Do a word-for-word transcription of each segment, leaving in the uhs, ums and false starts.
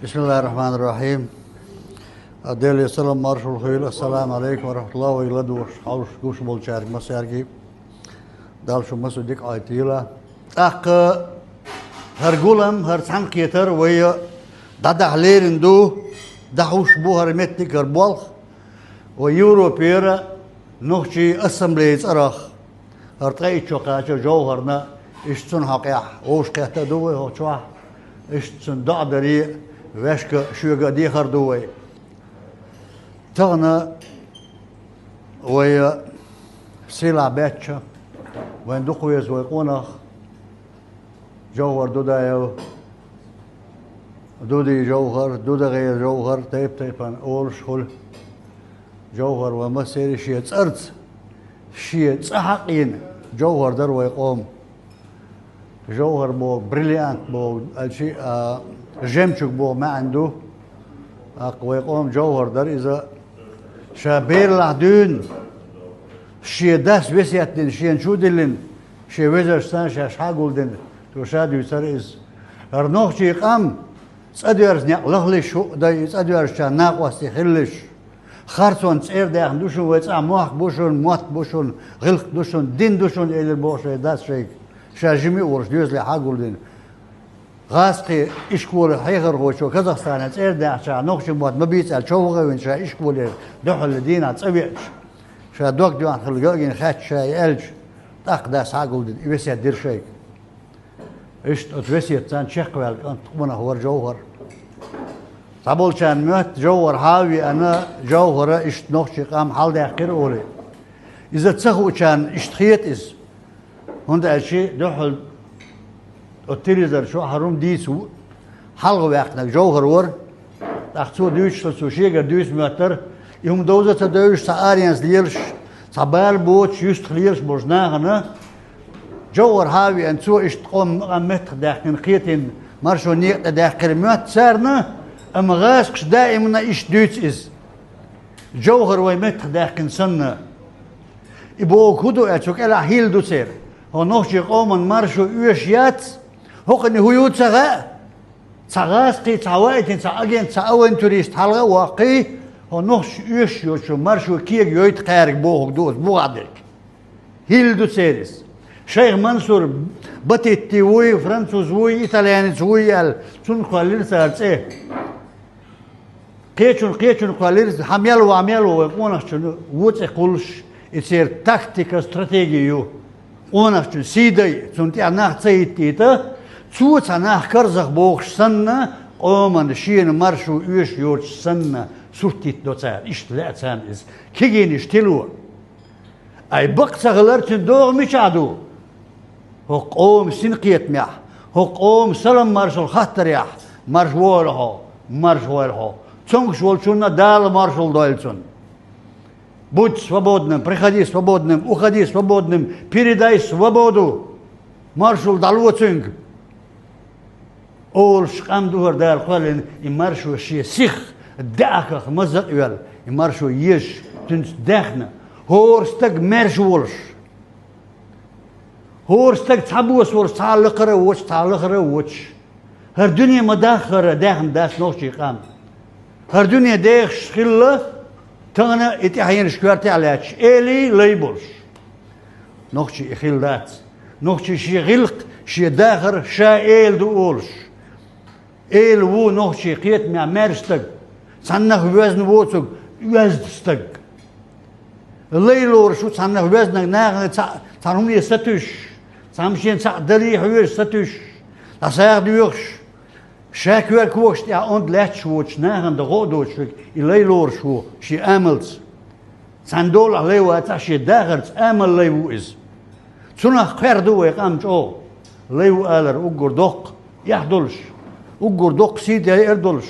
Бисмиллахир-рахманир-рахим. Деле салам маршал хуьйла. Ассаламу алейкум ва рахматуллах. Вай ладугӀуш, хьовш, гуш болчаьрга массаьрга. Дала шу массо дика Ӏойта йила. ТӀаккха хӀара гулам, хӀара цхьаьнакхетар вай дӀадахьа лерина ду, дӀахьуш бу хӀара меттиг, хӀара болх. Вай Европера нохчий ассамблея цӀарах хӀара ткъе итт шо кхача Жовхарна, иштта цун хьокъехь вовшахкхетта а ду вай хӀокху чохь, иштта цуьнан доӀа даре, ваьшка шоьга а дехар ду вай. Тахана вай сийлахь беттан, вайн дукха веза вай къонах, Жовхар Дудаев, Дуди Жовхар, ДудагӀера Жовхар, тайп-тайпана олуш хуьлу. Жовхар вайн массеран шен цӀарца, шен цӀа хьакъ йина Жовхар дара вай къоман. Жовхар боху, бриллиант боху, аьлчи, а, жемчуг боху маьӀна ду. ТӀаккха вай къоман Жовхар дара иза. Ша берлахь дуьйна, шен дас весет дина, шена чу а диллина, шен вежаршна шаьш хьа а гулдина, цо ша дуьйцура иза. ХӀара нохчий къам цӀа доьрзу некъ лахлуш хӀуъа дай, и цӀа доьрзучарна накъостий хилалаш. Харцонца цӀера даьхна ду шуна вай цӀахь, мохк бу шуна, мотт бу шуна, гӀиллакх ду шуна, дин ду шуна, элира боху шайн дас шайга. Ша жима а волуш доьзале хьа а гулдина. ГӀазкхийн ишколан хьехархочо Казахстанера цӀера даьхначарна нохчийн мотт ма бийца аьлла, чов вахавина ша ишколера дуьххьарлера дийнахь цӀа веача, ша дог доьхна хилла ган а гина хаьттича ша и аьлча, тӀаккха дас хьа а гулдина, и весет дира шайга. Иштта оцу весетца чекхваьлла кӀант къонах вара Жовхар. Цхьаболчарна моьтту Жовхар хьа а веана, Жовхара иштта нохчийн къам хьалдаьккхира олий. Иза ца хуучарна иштта хета иза. ХӀунда аьлча дуьххьал оцу телевизор чохь хӀара хӀума дийца ву-, хьалха ваьккхинарг Жовхар вара. ТӀаккха цо дуьйцуш, цо шегара дуьйцу моьттара, и хӀума довза а ца девзаш, цхьа аренца лелаш, цхьа бала боцуш, юьстах лелаш болчу нахана Жовхар хьа а веана, цо иштта къоман меттах даьккхина, кхетийна, маршо некъа тӀе даьккхира моьтту царна, амма гӀазкхаша даимна иштта дуьйцу иза. Жовхар вай меттах даьккхина санна, и бохург хӀун ду аьлча, цу кӀелахь хӀилла ду церан. ХӀокху нохчийн къоман маршо оьшуш яц, хӀокхуьнан хӀун ю ца хаьа. Цхьа гӀазкхий, цхьа ваийтина, цхьа агент, цхьа авантюрист хьалха а ваккхий, хӀокху нохчаша оьшуш йоцучу маршо кега йойту кхаьрга бохург ду оцу бухахь дерг. ХӀилла ду церан иза. Шайх Мансур батитти вуй, француз вуй, итальянец вуй аьлла, цунна кхоьллира цара цӀе. Кхечунна, кхечунна кхоьллира, хьан мел ву, хьан мел ву, вай къонахчун ву цӀе кхуллуш, и церан тактика, стратеги ю. Къонахчун сий дай, цунна тӀехь нах ца хӀиттийта, цо цхьа нах карзах бохуш санна, къоман шена маршо оьшуш йоцуш санна, сурт хӀиттадо цара, иштта лаьа царна иза. Кегийнаш тило. Ай, бакъ ца хилар цуьнан догӀа мичахь ду? ХӀокху къоман синкхетамехь, хӀокху къоман салам-маршалла хаттарехь, марша вогӀийла хьо, марша вогӀийла хьо. Цомгуш волчунна Дала маршалла дойла цунна. Будь свободным, приходи свободным, уходи свободным, передай свободу. Маршалла дӀало цуьнга. Олуш къам ду хӀара Дала кхоьллина, и маршо шен сих даьӀахках маза а йоьлла, и маршо езаш, цуьнца даьхна, хӀора стаг маьрша волуш. ХӀора стаг цхьабосса волуш, цхьа а лакхара а воцуш, цхьа а лахара а воцуш. ХӀара дуьне ма-даххара даьхна дац нохчийн къам. ХӀара дуьне дехаш хилла, тахана и тӀаьхьенаш коьртехь лаьтташ, элий лай болуш. Нохчий и хилла дац. Нохчий шен гӀиллакх, шен дахар ша эла ду олуш. Эла ву нохчийн кхетамехь маьрша стаг. Цхьаннах воьзна воцург оьзда стаг. Лай лоруш ву цхьаннах воьзнарг нахана цхьа, цхьана хӀумане сатуьйсуш, цхьамма шена цхьаъ дарий хьоьжуш сатуьйсуш, дӀасагӀа доьхуш. Ша коьрта когаш тӀехь онда лаьтташ воцуш, нахана дан гӀо а доцуш верг, и лай лоруш ву шен амалца. Цхьана долахь лай вацахь, шен дахарца амал лай ву иза. Цунах кхер ду вай къам чӀогӀа. Лай ву алар уггар доккха эхь долуш, уггар доккха сий дайар долуш.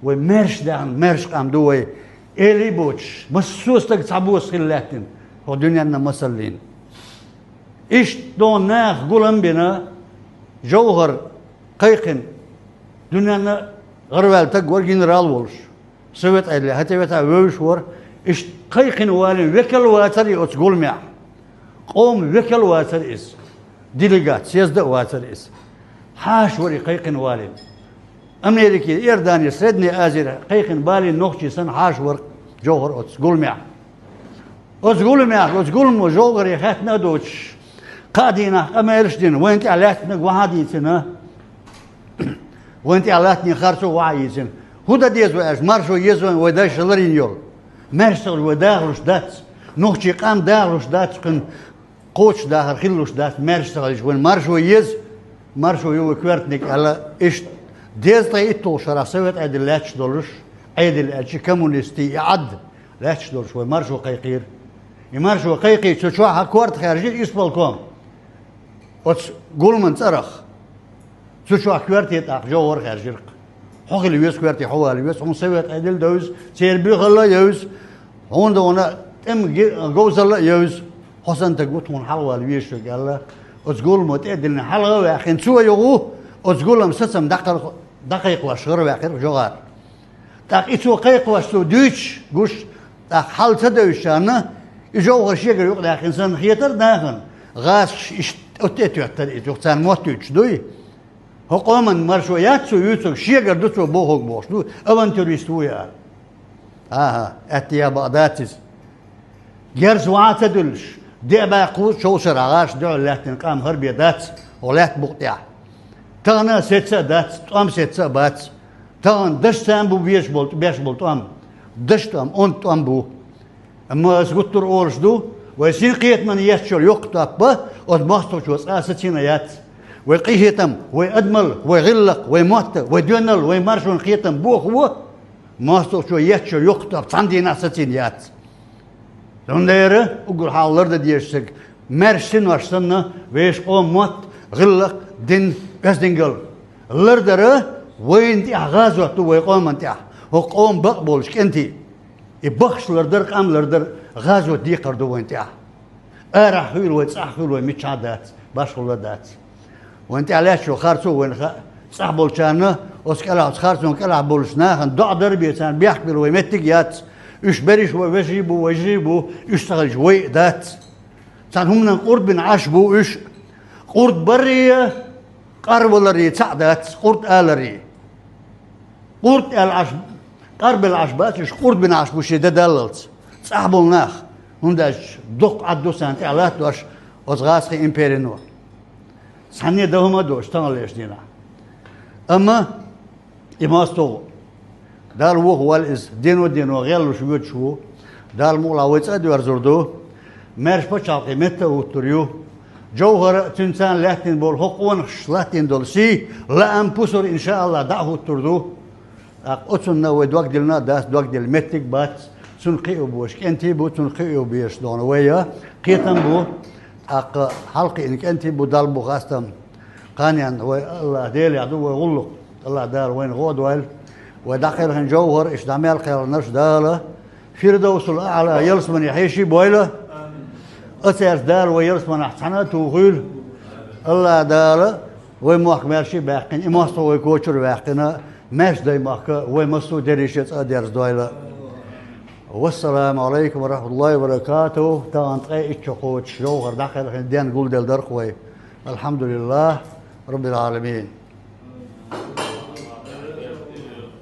Вай маьрша даьхна, маьрша къам ду вай. Элий боцуш, массо а стаг цхьабосса хилла лаьттина, хӀокху дуьненна масаллина. Иштта догӀун наха гулам а бина, Жовхар кхайкхина, дуьненна гӀараваьлла стаг вара генерал волуш. Совет Ӏедалехь хӀетте а вевзаш вара, иштта кхайкхина валийна векал а вацара и оцу гуламехь. Къоман векал а вацара иза. Делегат, съезда а вацара иза. Хьаша вара и кхайкхина валийна. Америке, Иордане, Средней Азера кхайкхийна балийна нохчий санна хьаша вара Жовхар оцу гуламехь. Оцу гуламехь, оцу гуламо Жовхаре хаьттина а доцуш, кхаа дийнахь къамелаш а дина, вайна тӀехь лаьттинарг вахьа а дийцина, вайна тӀехь латтийна харцо вахьа а йийцина. ХӀун дан деза вай аьлча, маршо еза вайна вай дайша ларйина йолу. Маьрша ца хуьлуш вай дахалуш дац, нохчийн къам дахалуш дац, кхуьнан кхочушдахар хилалуш дац, маьрша ца хилча, вайн маршо еза, маршо ю вай коьртаниг аьлла, иштта дезткъе итталгӀачу шарахь Совет Ӏедал лаьтташ долуш, Ӏедал аьлча коммунистийн и Ӏад лаьтташ долуш вай маршо кхайкхийра. И маршо кхайкхийча, цу чохь а корта хаьржира исполком. Оцу гуламан цӀарах. Цу чохь коьрте тӀаккха Жовхар хаьржира. Хьо хила веза коьрте, хьо вала веза, хьуна Совет Ӏедал а девза, церан буьйхалла а евза, хьуна догӀуна тӀеман говзалла а евза, хьо санна стаг ву тхуна хьалавала везаш верг аьлла, оцу гуламо тӀе а диллина хьалха а ваьккхина, цо а юха оцу гуламан сацам дӀакхайкх-, дӀакхайкхош хӀара ваьккхира Жовхар. ТӀаккха и цо кхайкхош, цо дуьйцуш, гуш, тӀаккха хьал ца девзачарна, и Жовхар шегара юкъадаьккхина санна хетара нахана, гӀазкхаша иштта оцу тӀе тоьттара иза, юха царна моттуьйтуш дуй. ХӀокху къоман маршо яц цо юьйцург, шегара ду цо бохург бохуш ду, авантюрист ву и аьлла. ХӀан-хӀа, аьтта ян бакъ дац иза. Герз вахьа а ца дуьллуш, деа баьккху а човшарахь гӀаш дуьхьал лаьттина къам хӀара бен дац хӀокху лаьтта букъа тӀехь. Тахана а сецца а дац, тӀом сецца а бац. Тахана дашца а бу беш болу, беш болу тӀом. Дашан тӀом, онда тӀом бу. Амма ас гуттар а олуш ду, вай синкхетамна етташ йолу йоккха топ а оцу мостагӀчо цкъа а сацийна яц. Вай къинхетам, вай адамалла, вай гӀиллакх, вай мотт а, вай доьналла, вай маршонан кхетам бохо а, мостагӀчо етташ йолу йоккха топ цхьана дийнахь а сацийна яц. Цундела уггар хьалха лардан дезаш дерг, маьрша синош санна, вешан къоман мотт, гӀиллакх, дин, оьздангалла. Лардара вайна тӀехь гӀазот ду вай къоманна тӀехь, хӀокху къоман бакъ болчу кӀентий. И баххаш лардар, къам лардар, гӀазот декхар ду вайна тӀехь. Арахь хуьлу вай, цӀахь хуьлу вай, миччахьа а дац, башхалла а дац. Вайна тӀехь лаьтташ йолу харцо вайна хаьа. ЦӀахь болчарна, оцу кӀелахь, оцу харцонна кӀелахь болчу нахана доӀа дар бен царна бехк била вай меттиг а яц. Уьш берриш вай вежарий бу, вежарий бу, уьш ца хилча вай а дац. Цхьана хӀуманан къурд бина Ӏаш бу уьш. Къурд баррий, къарваларий цхьаъ дац, къурд аларий. Къурд аьлла Ӏаш, къарбелла Ӏаш бац уьш, къурд бина Ӏаш бу шен де даллалц. ЦӀахь болу нах, хӀунда аьлча дуккха Ӏад ду царна тӀехь латтош оцу гӀазкхийн империно. Цхьанне дан хӀума а доцуш, таханлерчу дийнахь. Амма и мостагӀа, Дала вохавойла иза, дено-дено гӀеллуш воьдуш ву. Дала мукъалахь вай цӀа а доьрзур ду. Маьрша пачхьалкхе метта а хӀуттур ю. Жовхара а, цуьнан царна лаьттина болу хӀокху къонахаша латтийна долу сий, лаам, пусар, иншааллахӀ, дӀа а хӀуттур ду. ТӀаккха оцунна вай дог диллина а дац, дог дилла меттиг а бац. Цунна кхио бохуш кӀентий бу, цунна кхио беш догӀна вай а кхетам бу. ТӀаккха хьалакхиъна кӀентий бу, Далла бу хастам. Кханенна вай АллахӀ Делехь ду вай гӀуллакх. АллахӀ Дала вайна гӀо а дойла. Вай дӀакхелхина Жовхар, иштта дӀа мел кхелхинарш Дала Фирдовсул АӀла ялсамане хьеший а бойла. Оцаьрца Дала вай ялсаманахь цхьаьна а тухийла. АллахӀ Дала вай мохк маьрша а баьккхина, и мостагӀа вай кочара а ваьккхина, маьрша даймахка вай массо а дерриге а цӀа а дерзадойла. Вассаламу Ӏалайкум ва рахьматуллахӀи ва баракатухӀ. Тахана ткъе итт шо кхочуш Жовхар дӀакхелхина ден гулделла дара-кх вай. АлхьамдулиллахӀ Раббил Ӏаламин.